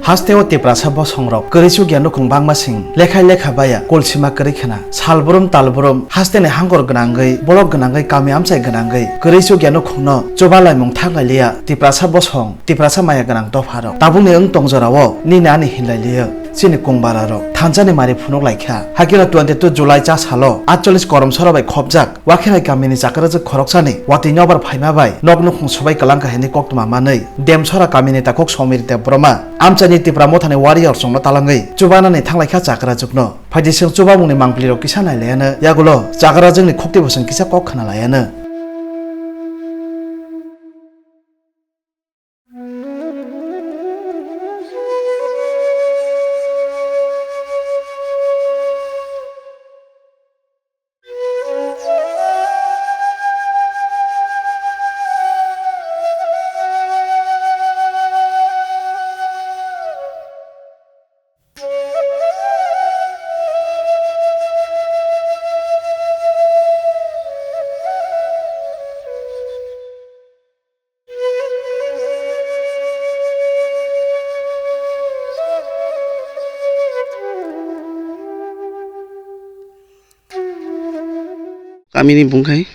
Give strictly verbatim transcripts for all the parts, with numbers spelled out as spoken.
Hasteo Tiprasa bosongrok kwrwi chukya nukhung bangma sing lekhai lekha baya kulsima kwrwi khna. Salbrum talbrum hasteni hangkor gwnangwi, bolok gwnangwi, kami amchai gwnangwi kwrwi chukya nukhungno chuba laimung thang lailiya Tiprasa bosong, Tiprasa maya gwnang dopharok. Tabukni wng tong jorao nini ani hinlailiya chini kungbararok thansani mari phunuk laikha. Hakhe no twenty two July cha salo atchollis koromsora bai khopjak Wakhirai kamini chakrajwk khoroksani watwi nobar phaima bai nok nukhung subai kwlangkha hwnwi koktwma manwi Demsora kamini takhuk Somir Debbarma amchaini Tipra Mothani warrior chwngno talangwi chubanani thanglaikha chakrajwkno. Phaidi chwng chubamungni mangpilirok kisa nailayano, yagulo chakrajwkni khuktwi bwswng kisa kok khna layano. Kamini bung khai?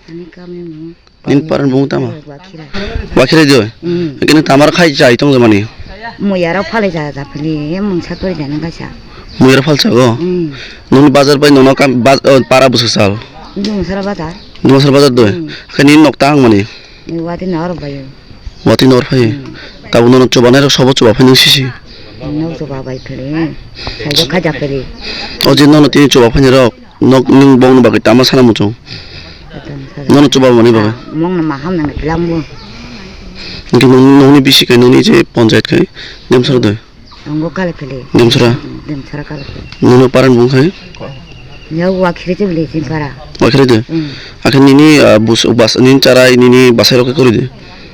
Ani kami bung. Nini paran bung tama? Wakhirai. Wakhirai doi? Hmm. Kini tamar khai chai tong mani? Muyara phalai ja ja phili, mungsa tori jani kaisa. Muyara phalsa go? Hmm. Nini bazar bai nono kam, baz-, oh, para busa sal? Dungsara bazar. Dungsara bazar doi? Hmm. Kini nok tang mani? Ni wati nor bayo. Wati nor phai. Hmm. Tabuk nono chubanai rok sobo chuba phai nang sisi. Nok chuba bai phele. Sajo khaja phele. O je nono tini chuba phai rok, nok ning bong bagwi tama sana muchung. Nono chuba mani bagwi. Mong na maham nang kilam bo. Ngi nong nongni bisi kai nongni je panchayat kai Demsara doi. Nongo kala phele. Demsara? Hmm, Demsara kala phele. Nono paran bung khai? Ya, Wakhirai te bele sin para. Wakhirai te? Hmm. Akhe nini, ah, bus-, bas-, nini charai, nini basai rok khe kwrwi de?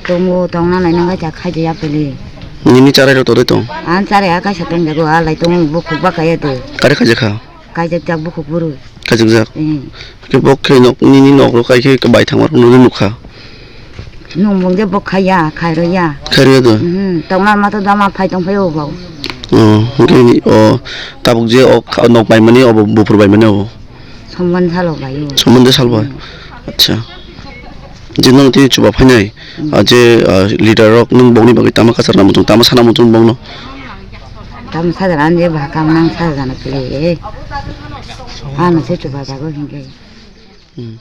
Tongo, tongna naina kha ja khai ja ya phele. Nini charai rok todoi tong? An charai a kaisa tong jago, a lai tongo, bukhuk ba kaya de. Kare khai jakha? Kai jak jak bukhuk buru. Kajak jak. Hmm. Khe bo khe nok, nini nok rok kai khe bai thangma rok nukha. Nung bung je bo khaiya, khairokya. Khairokya do? Mhm. Tongna ma to dama phai tong phai o bo. Oh, hwnkhe ni, oh, tabuk je o kha-, nok bai mani obo, buphur bai mani obo. Sombon salo bai o. Sombon de sal bai. Hmm. Acha. Je nono tini chuba phainai, hmm, ah, je, ah, leader rok nung bongni bagwi tama kachar na muchung, tama sana muchung bongno. Tamo sajana ani je bwsakang nang sajana pili. Ano se chubajago hinkhe. Hmm.